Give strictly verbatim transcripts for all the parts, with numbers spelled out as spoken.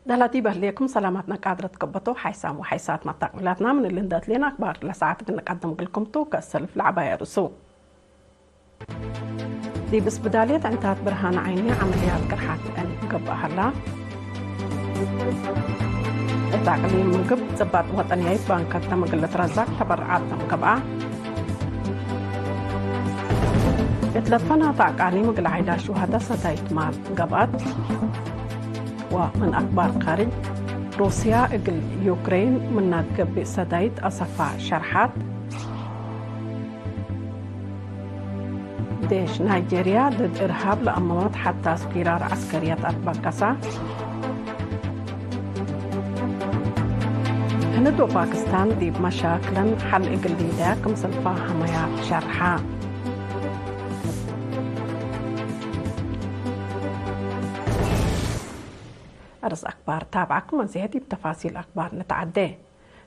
ለላቲ በህሌኩም ሰላማትና ቃድረት ከበቶ ሓይሳም ወሓይሳት መታቅቢላትና ምን እሊ እንደ እትሌና አክባር ለሰዓት እግል ንቀድም እግልኩም ቱ። ከእሰልፍ ለዐባይ አርእሱ። ዲብ እስብዳልየት ዕንታት ብርሃን ዓይኒ ዐመልያት ቅርሓት እንገብእ ሀላ። እት አቅሊም ምግብ ጽባጥ ወጠንያይት ባንከት ደም እግል ልትረዛቅ ተበርዓት ደም ገብአ። እት ለትፈናተ አቃሊም እግል ዓይላ ሹሀደ ሰዳይት ማል ገብአት። ወምን አክባር ካርጅ፣ ሩስያ እግል ዩክሬን ምና ትገብእ ሰዳይት አሰፋ ሸርሓት። ዴሽ ናይጄርያ ድድ እርሃብ ለአመወት ሐታስ ፊራር ዐስከርየት አትበገሰ። ህንድ ወፓክስታን ዲብ መሻክለን ሐል እግል ሊደያ ክምሰል ፋሀመያ ሸርሐ። አርስ አክባር ታብዓኩም፣ አዜ ዲብ ተፋሲል አክባር ንትዓዴ።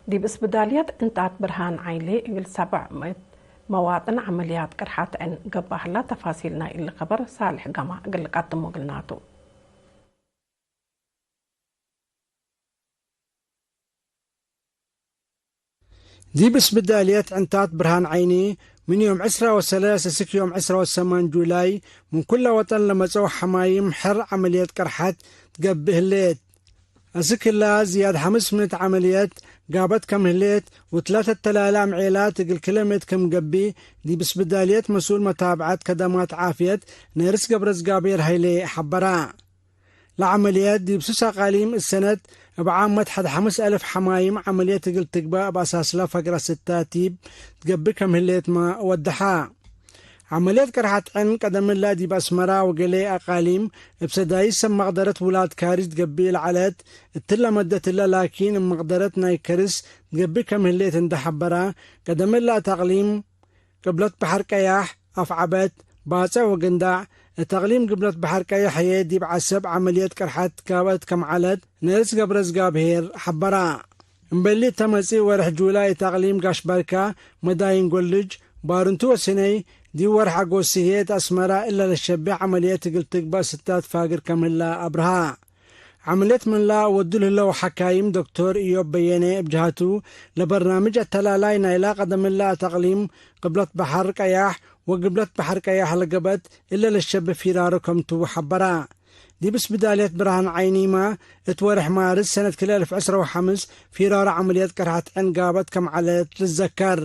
ዲብ እስብዳልየት ዕንታት ብርሃን ዓይሌ እግል ሰብዕ ምእት መዋጥን ዐመልያት ቅርሓት ዕን ገብአ ህላ። ተፋሲል ናይ እሊ ከበር ሳልሕ ገማ እግል ልቀድሞ እግልናቱ። ዲብ እስብዳልየት ዕንታት ብርሃን ዓይኒ፣ ምን ዮም ዕስራ ወሰለስ እስክ ዮም ዕስራ ወሰማን ጁላይ፣ ምን ኩለ ወጠን ለመጽአው ሐማይም ሕር ዐመልየት ቅርሐት ትገብእ ህሌት። እስክ እላ ዝያድ ሐምስ ምእት ዐመልየት ጋበት ከም ህሌት፣ ወትላተ ተላለ አምዔላት እግል ክለ ምእት ከም ገብእ፣ ዲብ እስብዳልየት መስኡል መታብዐት ከደማት ዓፍየት ነርስ ገብረዝጋብሔር ሀይሌ ሐበራ። ለዐመልየት ዲብ ሱስ አቃሊም እሰነት እብ ዓመት ሐድ ሐምስ አልፍ ሐማይም ዐመልየት እግል ትግበእ እብ አሳስለ ፈግረ ስተ ቲብ ትገብእ ከም ህሌትመ ወደሐ። ዐመልየት ቅርሐት ዕን ቀደምላ ዲብ አስመራ ወገሌ አቃሊም እብ ሰዳይት ሰብ መቅደረት ውላድ ካርጅ ትገብእ ለዐለት። እትለ መደትለ ላኪን እብ መቅደረት ናይ ከርስ ትገብእ ከም ህሌት እንደ ሐበራ፣ ቀደምላ እት አቅሊም ቅብለት በሐር ቀያሕ፣ አፍዐበት፣ ባጽዕ ወግንዳዕ፣ እት አቅሊም ግብለት በሐር ቀያሕ ህዬ ዲብ ዐሰብ ዐመልየት ቅርሐት ጋብአት ከም ዐለት ነርስ ገብረዝጋብሔር ሐበራ። እምበሊ እተ መጽእ ወርሕ ጁላይ እት አቅሊም ጋሽ ባርካ፣ መዳይን ጎልጅ፣ ባርንቱ ወስነይ፣ ዲብ ወርሕ አጎስት ህዬ እት አስመራ እለ ለሸቤ ዐመልየት እግል ትግበእ ስታት ፋግር ከም ህላ አብርሃ። ዐመልየት ምንላ ወዱ ለህለው ሐካይም ዶክቶር ኢዮብ በየነ እብ ጀሀቱ፣ ለበርናምጅ አተላላይ ናይላ ቀደምላ እት አቅሊም ቅብለት በሐር ቀያሕ ወግብለት በሐር ቀያሕ ለገብአት እለ ለሸቤ ፊራሮ ከምቱ ሐበራ። ዲብ እስብዳልየት ብርሃን ዓይኒማ እት ወርሕ ማርስ ሰነት ክልኤ አልፍ ዕስራ ወሐምስ ፊራሮ ዐመልየት ቅርሐት ዕን ጋበት ከም ዐለት ልዘከር።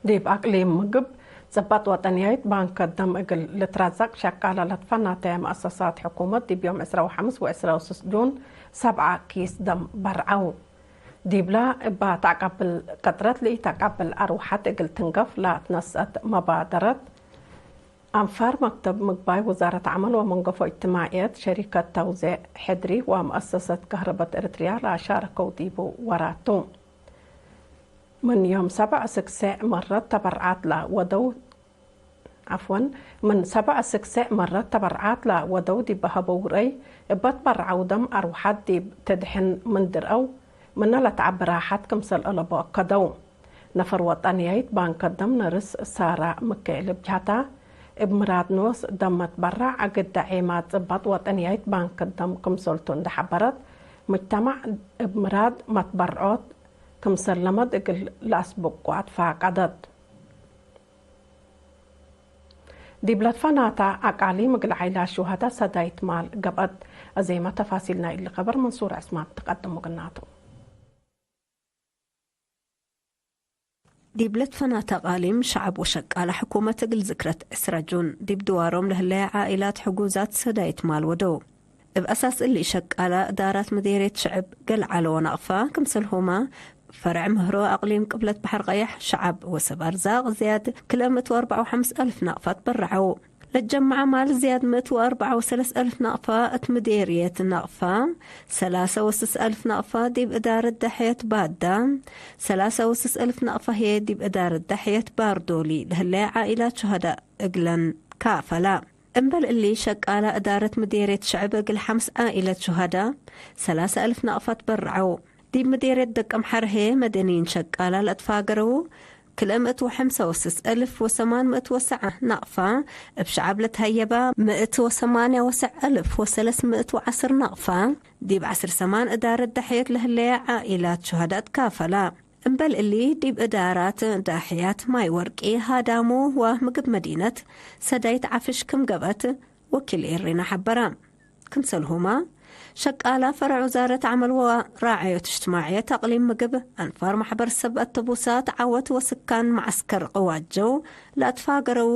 ዲብ አቅሊም ምግብ፣ ጽባጥ ወጠንያይት ባንክ ደም እግል ልትረዘቅ ሸቃለ ለትፈናተ መአሰሳት ሕኩመት፣ ዲብ ዮም ዕስራ ወሐምስ ወዕስራ ወስስ ጁን፣ ሰብዓ ኪስ ደም በርዐው። ዲብላ፣ እባ ተአቀብል ቅጥረት ለኢተአቀብል አርወሐት እግል ትንገፍ ለትነስአት መባደረት፣ አንፋር መክተብ ምግባይ ወዛረት ዐመል ወመንገፎ እጅትማዕየት፣ ሸሪከት ተውዜዕ ሕድሪ ወመአሰሰት ከህረበት ኤረትርያ ለአሻረከው ዲቡ ወራቱ። ምን ዮም ሰብዕ እስክ ሴዕ መረት ተበርዓት ለወደው፣ ዐፍወን፣ ምን ሰብዕ እስክ ሴዕ መረት ተበርዓት ለወደው ዲብ ሀበው ረአይ፣ እበ ትበርዐው ደም አርወሐት ዲብ ተድሕን ምን ድርአው፣ ምነ ለተዐቢ ራሐት ክምሰል አለቡ አከደው። ነፈር ወጠንያይት ባንክ ደም ነርስ ሳራ ምክኤል እብ ጀሀታ፣ እብ ምራድ ኖስ ደም መትበረዕ አግደ ዔማት ጽባጥ ወጠንያይት ባንክ ደም ክምሰልቱ እንደ ሐበረት፣ ሙጅተማዕ እብ ምራድ መትበርዖት ክምሰል ለመድ እግል ለአስብቁ አትፋቀደት። ዲብ ለትፈናተ አቃሊም እግል ዓይላት ሹሀደ ሰዳይት ማል ገብአት። አዜመ ተፋሲል ናይ እሊ ከበር መንሱር ዕስማን ትቀድሙ ግናቱ። ዲብ ለትፈናተ አቃሊም ሸዐብ ወሸቃለ ሕኩመት እግል ዝክረት ዕስራ ጁን ዲብ ድዋሮም ለህለየ ዓኢላት ሕጉዛት ሰዳይት ማል ወደው። እብ አሳስ እሊ ሸቃለ እዳራት ምዴርየት ሸዐብ ገልዐ ለወ ናቅፋ ክምሰልሁመ ፈርዕ ምህሮ አቅሊም ቅብለት በሐር ቀየሕ ሸዐብ ወሰብ አርዛቅ ዝያድ ክልኤ ምእት ወአርበዕ ወሐምስ አልፍ ናቅፋ ትበረዐው። ለጀመዐ ማል ዝያድ ምእት ወአርበዕ ወሰለስ አልፍ ናቅፋ እት ምዴርየት ናቅፋ፣ ሰላሰ ወስስ አልፍ ናቅፋ ዲብ እዳረት ደሕየት ባዳ፣ ሰላሰ ወስስ አልፍ ናቅፋ ህዬ ዲብ እዳረት ደሕየት ባርዶሊ ለህለየ ዓኢላት ሹሀዳ እግለን ካፈላ። እምበል እሊ፣ ሸቃለ እዳረት ምዴርየት ሸዕብ እግል ሐምስ ዓኢለት ሹሀዳ ሰላሰ አልፍ ናቅፋ ትበረዐው። ዲብ ምዴርየት ደቀምሐር ህዬ መደኒን ሸቃለ ለአትፋገረው ክልኤ ምእት ወሐምሳ ወስስ እልፍ ወሰማን ምእት ወሰዓ ናቅፋ፣ እብ ሸዐብ ለትሀየባ ምእት ወሰማንያ ወሰዕ እልፍ ወሰለስ ምእት ወዐስር ናቅፋ፣ ዲብ ዐስር ሰማን እዳረት ዳሕየት ለህለየ ዓኢላት ሹሀዳእ ትካፈላ። እምበል እሊ፣ ዲብ እዳራት ዳሕያት ማይ ወርቂ፣ ሃዳሙ ወምግብ መዲነት ሰዳይት ዐፍሽ ክም ገብአት ወኪል ኤሪና ሐበረ። ክምሰልሁመ፣ ሸቃላ ፈረዕ ውዛረት ዐመል ወራዕዮት እጅትማዕየት፣ አቅሊም ምግብ፣ አንፋር ማሕበር ሰብ አተቡሳት፣ ዐወት ወስካን መዐስከር ቅዋት ጀው ለአትፋገረዉ፣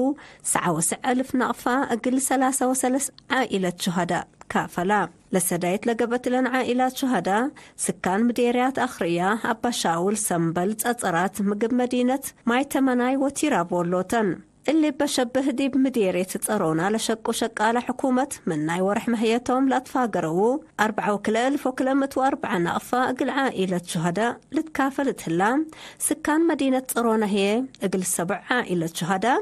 ሰዓ ወሰዕ እልፍ ናቅፋ እግል ሰላሳ ወሰለስ ዓኢለት ሹሀዳእ ካፈላ። ለሰዳይት ለገብአት እለን ዓኢላት ሹሀዳእ፣ ስካን ምዴርያት አክርያ፣ አባሻውል፣ ሰምበል፣ ጸጸራት፣ ምግብ መዲነት፣ ማይ ተመናይ ወቲራብ ወሎተን። እሊ በሸብህ ዲብ ምዴርየት ጸሮና ለሸቁ ሸቃለ ሕኩመት፣ ምን ናይ ወርሕ መህየቶም ለአትፋገረዉ አርበዓ ወክልኤ እልፍ ወክልኤ ምእት ወአርበዓ ናቅፋ እግል ዓኢለት ሹሀዳእ ልትካፈል እት ህላ፣ ስካን መዲነት ጸሮና ህዬ እግል ሰቡዕ ዓኢለት ሹሀዳእ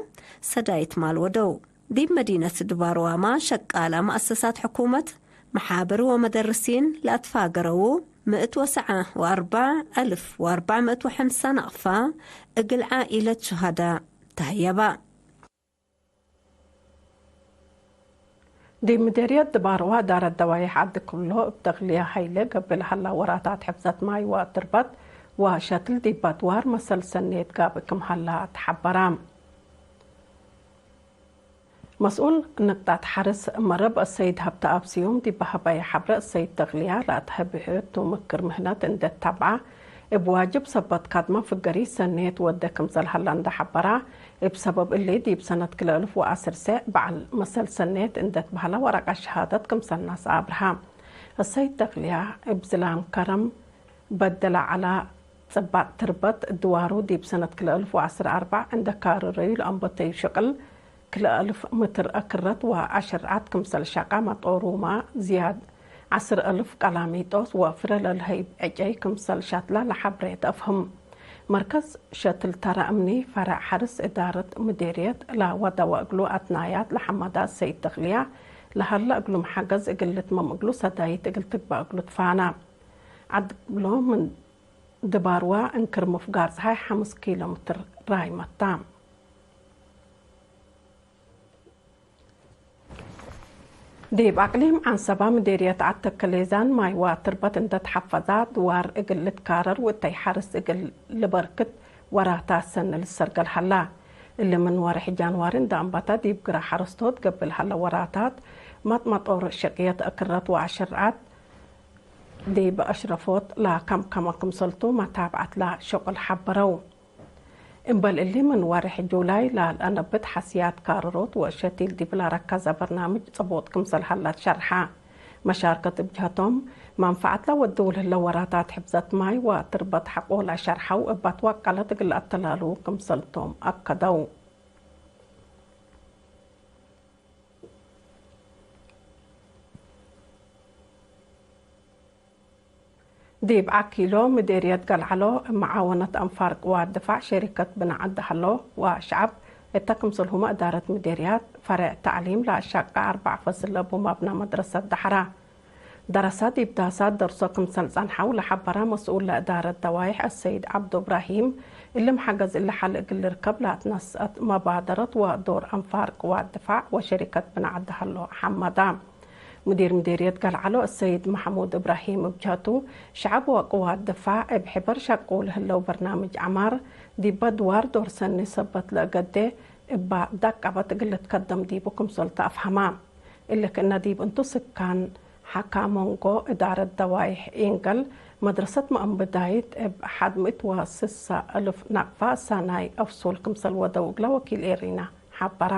ሰዳይት ማል ወደው። ዲብ መዲነት ድባርዋማ ሸቃለ መአሰሳት ሕኩመት፣ መሓብር ወመደርሲን ለአትፋገረዉ ምእት ወሰዓ ወአርበዕ እልፍ ወአርበዕ ምእት ወሐምሳ ናቅፋ እግል ዓኢለት ሹሀዳእ ተህየባ። ዲብ ምዴርየት ድባርዋ እዳረት ደዋይሕ ዐዲ ክሎ እብ ተክልያ ሀይለ ገብእ ለሀላ ወራታት ሕፍዘት ማይ ወትርበት ወሸትል ዲብ አድዋር መሰል ሰኔት ጋብእ ክም ሀላ ተሐበረ። መስኡል ንቅጣት ሐርስ መረብ አሰይድ ሀብተአብ ስዩም ዲብ ሀበየ ሐብረ፣ አሰይድ ተክልያ ለአትሀብሔ ቱ ምክር ምህነት እንዴ ተብዐ፣ እብ ዋጅብ ሰበት ካድመ ፍገሪ ሰኔት ወዴ ክምሰል ሀላ እንዴ ሐበራ፣ እብ ሰበብ እሊ ዲብ ሰነት ክልኤ እልፍ ወዐስር ሴዕ በዐል መሰል ሰኔት እንዴ ትበህለ ወረቀት ሸሃደት ክምሰል ነስአ አብርሃ። አሰይድ ተክልያ እብ ዝላም ከረም በደለ ዐላ ጽባጥ ትርበት ድዋሩ ዲብ ሰነት ክልኤ እልፍ ወዐስር አርበዕ እንዴ ካርረዩ ለአንበተዩ ሽቅል ክልኤ እልፍ ምትር አክረት ወአሸርዓት ክምሰል ሸቃ መጦሩማ ዝያድ ዐስር እልፍ ቀላሚጦስ ወፍረ ለልሀይብ ዕጨይ ክምሰል ሸትለ ለሐብሬ ተአፍህም። መርከዝ ሸትል ተረ እምኒ ፈረዕ ሐርስ እዳረት ምዴርየት ለወደወ እግሉ አትናያት ለሐመደ ሰይድ ተክልያ ለሀለ እግሉም ሐገዝ እግል ልትመም እግሉ ሰዳይት እግል ትግበእ እግሉ ትፋነ። ዐድ ክሎ ምን ድባርዋ እንክር ምፍጋር ጸሓይ ሐምስ ኪሎ ምትር ራይመታ። ዲብ አቅሊም ዐንሰባ ምዴርየት ዐድ ተከሌዛን ማይ ወትርበት እንዴ ተሐፈዛ ድዋር እግል ልትካረር ወእተይ ሐርስ እግል ልበርክት ወራታት ሰኒ ልሰርገል ሀላ። እሊ ምን ወርሕ ጃንዋሪ እንዴ አንበተ ዲብ ግረ ሐረስቶት ገብእ ለሀለ ወራታት መጥመጦር ሸቅየት አክረት ወአሸርዓት ዲብ አሽረፎት ለከምከመ ክምሰልቱ መታብዐት ለሸቁል ሐበረው። እምበል እሊ ምን ወርሕ ጁላይ ለለአነብት ሐስያት ካርሮት ወሸቲል ዲብ ለረከዘ በርናምጅ ጽቡጥ ክምሰል ሀለ ትሸርሐ። መሻርከት እብ ጀህቶም መንፈዐት ለወድው ለህለ ወራታት ሕፍዘት ማይ ወትርበት ሐቆ ለሸርሐው እብ አትዋቀለት እግል አተላሉ ክምሰልቶም አከደው። ዲብ አኪሎ ምዴርየት ገልዐሎ፣ መዓወነት አንፋር ቅዋት ድፋዕ ሸሪከት ብነ ዐድ ሀሎ ወሸዐብ እተ ክምሰልሁመ እዳረት ምዴርያት ፈሬዕ ተዕሊም ለአሻቀ አርበዕ ፈስል ለቡ መብነ መድረሰት ደሐራ። ደረሰ ዲብ ዳሳት ደርሶ ክምሰል ጸንሐው ለሐበረ መስኡል ለእዳረት ደዋይሕ አሰይድ ዐብዱ እብራሂም፣ እልም ሐገዝ እሊ ሐል እግል ልርከብ ለአትነስአት መባደረት ወዶር አንፋር ቅዋት ድፋዕ ወሸሪከት ብነ ዐድ ሀሎ ሐመዳ። ሙዲር ምዴርየት ገልዐሎ አሰይድ መሐሙድ እብራሂም እብ ጀህቱ፣ ሸዐብ ወቅዋት ድፋዕ እብ ሕበር ሸቁ ለህለው በርናምጅ ዐማር፣ ዲብ አድዋር ዶር ሰኒ ሰበት ለእገዴ እባ ደቀበት እግል ልትከደም ዲቡ ክምሰል ተአፍሀማ። እሊ ክእነ ዲብ እንቱ ስካን ሐካም ሞንጎ እዳረት ደዋይሕ ኢንገል መድረሰት መአንብዳይት እብ ሐድ ምእት ወስሳ እልፍ ናቅፋ ሳናይ አፍሱል ክምሰል ወደው እግለ ወኪል ኤሪና ሐበራ።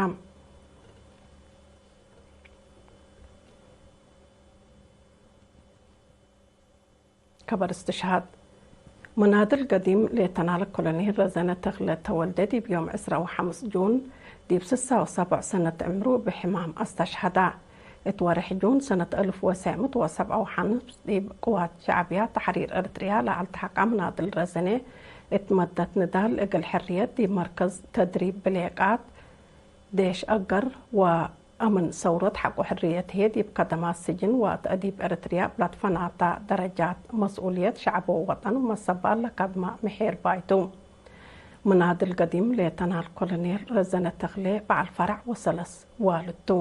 ከበር እስትሽሃድ። መናድል ገዲም ሌተናል ኮሎኔል ረዘነ ተክለ ተወልደ ዲብ ዮም ዕስራ ወሐምስ ጁን ዲብ ስሳ ወሰብዕ ሰነት ዕምሩ ብሕማም አስተሽሀዳ። እት ወርሕ ጁን ሰነት አልፍ ወሰዕ ምእት ወሰብዓ ወሐምስ ዲብ ቅዋት ሸዕብያ ተሕሪር ኤረትርያ ለአልተሐቀ መናድል ረዘነ እት መደት ንዳል እግል ሕርየት ዲብ መርከዝ ተድሪብ ብሌቃት ዴሽ አገር ወአምን ሰውረት ሐቆ ሕርየት ህዬ ዲብ ከደማት ስጅን ወተእዲብ ኤረትርያ እብ ለትፈናተ ደረጃት መስኡልየት ሸዐብ ወወጠን ወመሰባል ለከድመ ምሒር ባይቱ። ምናድል ገዲም ሌተናል ኮሎኔል ረዘነ ተክሌ በዐል ፈረዕ ወሰለስ ዋልድ ቱ።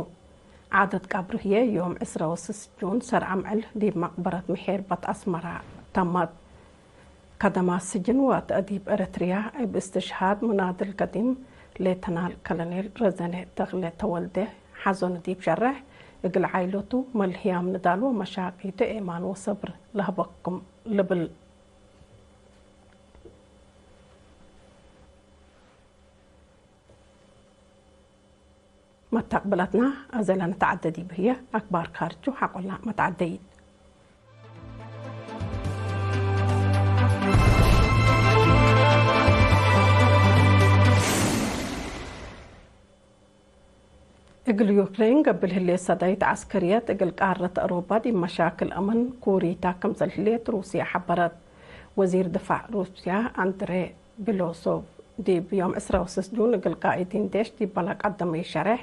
ዓደት ቀብሩ ህዬ ዮም ዕስረ ወስስ ጁን ሰርዐ ምዕል ዲብ መቅበረት ምሔርበት አስመራ ተመት። ከደማት ስጅን ወተእዲብ ኤረትርያ እብ እስትሽሃድ ምናድል ገዲም ሌተናል ኮሎኔል ረዘነ ተክሌ ተወልደ ሐዘኑ ዲብ ሸርሕ፣ እግል ዓኢለቱ መልህያም ንዳል ወመሻቂቱ ኤማን ወሰብር ለህበኩም ልብል። መተቅብለትና አዜ ለንትዐደ ዲብ ህዬ፣ አክባር ካርቹ ሐቆልና መትዐደይት። እግል ዩክሬን ገብእ ለህሌት ሰዳይት ዐስከርየት፣ እግል ቃረት አውሮፓ ዲብ መሻክል አምን ኩሪታ ክምሰል ህሌት ሩስየ ሐበረት። ወዚር ድፋዕ ሩስያ አንድሬ ቢሎሶቭ ዲብ ዮም ዕስራ ወስስ ጁን እግል ቃኢዲን ዴሽ ዲበ ለቀደመዩ ሸሬሕ፣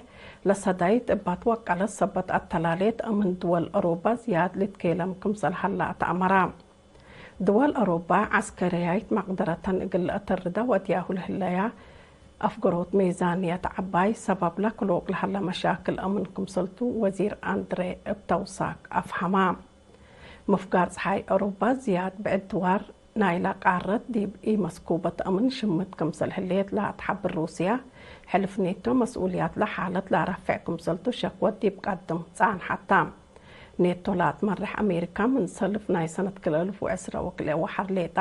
ለሰዳይት እባ ትወቀለት ሰበት አተላሌት አምን ድወል አውሮፓ ዝያድ ልትኬለም ክምሰል ሀላ አትአመራ። ድወል አውሮፓ ዐስከርያይት መቅደረተን እግል ለአተርደ ወድያሁ ለህለያ አፍገሮት ሜዛንየት ዐባይ ሰበብ ለክሎቅ ለሀለ መሻክል አምን ክምሰልቱ ወዚር አንድሬ እብ ተውሳክ አፍሀማ። ምፍጋር ጸሓይ አውሮፓ ዝያድ ብዕድ ድዋር ናይላ ቃረት ዲብ ኢመስኩበት አምን ሽምት ክምሰል ህሌት ለአትሐብር ሩስያ፣ ሕልፍ ኔቶ መስኡልያት ለሓለት ለአረፍዕ ክምሰልቱ ሸክወት ዲብ ቀድም ጸንሐታ። ኔቶ ለአትመርሕ አሜሪካ ምን ሰልፍ ናይ ሰነት ክልኤ አልፍ ወዕስራ ወክልኤ ወሐር ሌጣ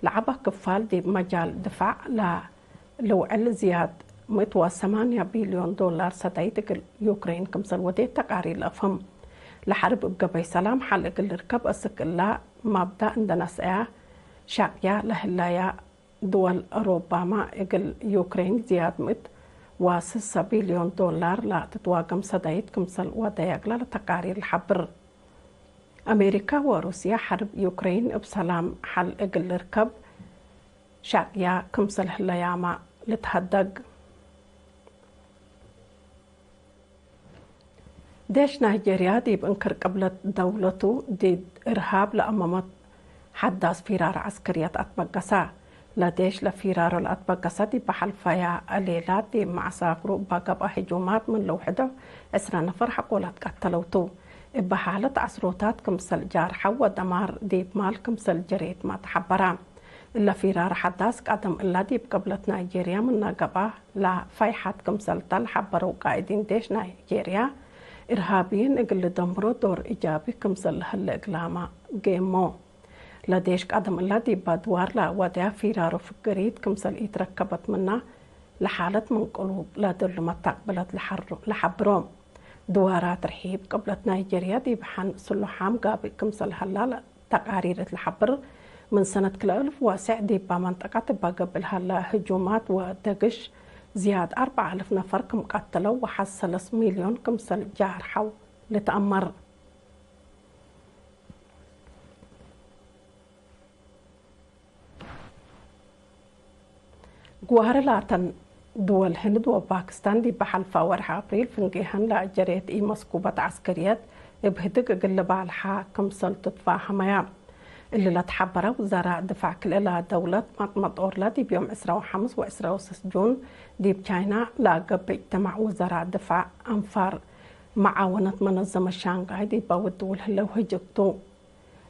ለዐበ ክፋል ዲብ መጃል ድፋዕ ለልውዕል ዝያድ ምእት ወሰማንያ ቢልዮን ዶላር ሰዳይት እግል ዩክሬን ክምሰል ወዴት ተቃሪር ለአፍህም። ለሐርብ እብ ገበይ ሰላም ሐል እግል ልርከብ አስክ እላ መብዳእ እንደ ነስአያ ሻቅያ ለህለያ ድወል አውሮፓመ እግል ዩክሬን ዝያድ ምእት ወስሰ ቢልዮን ዶላር ለትትዋገም ሰዳይት ክምሰል ወደየ እግለ ለተቃሪር ለሐብር። አሜሪካ ወሩስያ ሐርብ ዩክሬን እብ ሰላም ሐል እግል ልርከብ ሻቅያ ክምሰል ህለያመ ልትሀደግ። ዴሽ ናይጄርያ ዲብ እንክር ቅብለት ደውለቱ ዲድ እርሃብ ለአመመት ሐዳስ ፊራር ዐስከርየት አትበገሰ። ለዴሽ ለፊራሩ ለአትበገሰ ዲብ ሐልፈያ ሌላት ዲብ መዐሳክሩ እበ ገብአ ህጁማት ምን ለውሕዶ ዕስራ ነፈር ሐቆ ለትቀተለው ቱ። እበ ሓለት ዐስሮታት ክምሰል ጃርሐው ወደማር ዲብ ማል ክምሰል ጀሬትመ ተሐበረ። እለ ፊራር ሐዳስ ቀደም እለ ዲብ ቅብለት ናይጄርያ ምነ ገብአ ለፈይሐት ክምሰልተ ለሐበረው ቃኢዲን ዴሽ ናይጄርያ፣ እርሃብይን እግል ልደምሮ ዶር እጃቢ ክምሰል ለህለ እግላመ ገሞ። ለዴሽ ቀደም እለ ዲብ አድዋር ለወድያ ፊራሩ ፍግሪት ክምሰል ኢትረከበት ምነ ለሓለት ምን ቅሉብ ለድሉ መታቅብለት ለሐብሮ። ድዋራት ርሒብ ቅብለት ናይጄርያ ዲብ ሐን ስሉሓም ጋብእ ክምሰል ሀላ ተቃሪር እት ለሐብር፣ ምን ሰነት ክልኤ አልፍ ወሰዕ ዲበ መንጠቀት እበ ገብእ ለሀለ ህጁማት ወደግሽ ዝያድ አርበዕ አልፍ ነፈር ክም ቀተለው ወሐዝ ሰለስ ሚልዮን ክምሰል ጃርሐው ልትአመር። ግዋረ ላተን ድወል ህንድ ወፓክስታን ዲብ ሐልፋ ወርሕ አፕሪል ፍንጌሀን ለአጀሬት ኢመስኩበት ዐስከርየት እብ ህድግ እግል ልባልሓ ክምሰል ትትፋሀመያ። እሊ ለትሐበረ ውዘራእ ድፋዕ ክልኤ ደውለት መጥመጦርለ ዲብ ዮም ዕስራ ወሐምስ ወዕስራ ወስስ ጁን ዲብ ቻይና ለአገብእ እጅትማዕ ውዘራእ ድፋዕ አንፋር መዓወነት መነዘመት ሻንጋይ ዲበ ውድውል ህለው ህጅግ ቱ።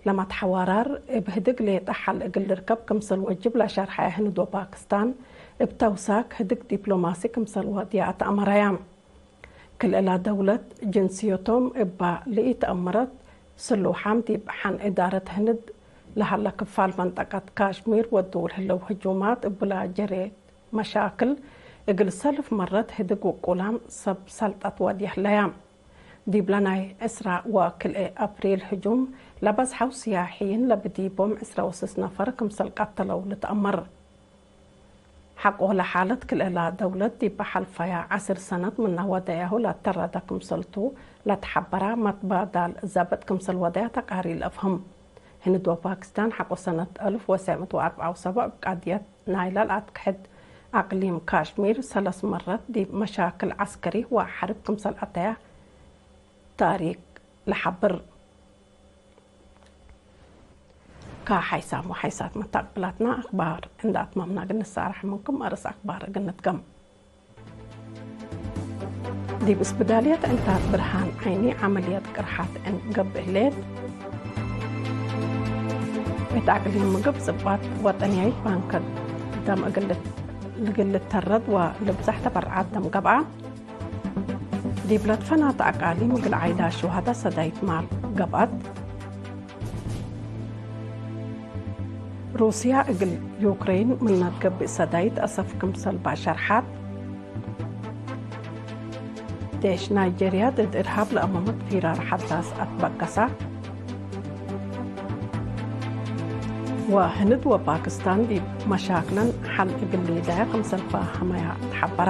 ለመትሐዋራር እብ ህድግ ሌጠ ሐል እግል ልርከብ ክምሰል ወጅብ ለሸርሐ ህንድ ወፓክስታን፣ እብ ተውሳክ ህድግ ዲፕሎማሲ ክምሰል ወድየ አትአመረያ። ክልኤላ ደውለት ጅንስየቶም እባ ለኢተአመረት ስሉሓም ዲብ ሐን እዳረት ህንድ ለሀለ ክፋል መንጠቀት ካሽሚር ወድውል ህለው ህጁማት እብላ ጀሬት መሻክል እግል ሰልፍ መረት ህድግ ውቁላም ሰብ ሰልጠት ወድየ ህለያ። ዲብለ ናይ ዕስራ ወክልኤ አፕሪል ህጁም ለበዝሐው ስያሕይን ለብዲቦም ዕስራ ወስስ ነፈር ክምሰል ቀተለው ልትአመር። ሐቆ ለሓለት ክልኤላ ደውለት ዲበ ሐልፈያ ዐስር ሰነት ምነ ወደያሁ ለአተረደ ክምሰልቱ ለትሐበራ መትባዳል ዘብጥ ክምሰል ወደያ ተቃሪር ለአፍህም። ህንድ ወፓክስታን ሐቆ ሰነት አልፍ ወትሰዕ ምእት ወአርበዕ ወሰብዕ እብ ቀድየት ናይላ ለአትክሕድ አቅሊም ካሽሚር ሰለስ መረት ዲብ መሻክል ዐስከሪ ወሐርብ ክምሰል አተያ ታሪክ ለሐብር። ከሓይሳም ወሓይሳት መታቅብላትና አክባር እንደ አትማምና እግል ንሳረሕ ምንኩም አርስ አክባር እግል ንትገም። ዲብ እስብዳልየት ዕንታት ብርሃን ዓይኒ ዐመልየት ቅርሓት እን ገብእ ህሌት። ቤት አቅሊም ምግብ ጽብጣት ወጠንያይት ባንከ ደም እግል ልግል ልተረድ ወልብዛሕ ተበርዓት ደም ገብአ። ዲብ ለትፈናተ አቃሊም እግል ዓይዳት ሹሃዳ ሰዳይት ማል ገብአት። ሩስያ እግል ዩክሬን ምነ ትገብእ ሰዳይት አሰፍ ክምሰልባ ሸርሐት። ዴሽ ናይጄርያ ድድ እርሃብ ለአመመት ፊራር ሐዳስ አትበገሳ። ወህንድ ወፓክስታን ዲብ መሻክለን ሐል እግል ሊዳያ ክምሰል ፋሀመያ ተሐበራ።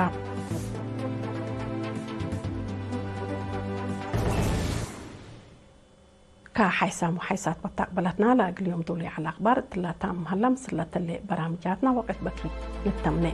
ከሓይሳም ወሓይሳት መታቅበላትና ለእግል ዮም ዱሊ ዐለ አክባር እትለ ታም ሀላ፣ ምስለ ተሌ በራምጃትና ወቅት በክሪ ንተምኔ።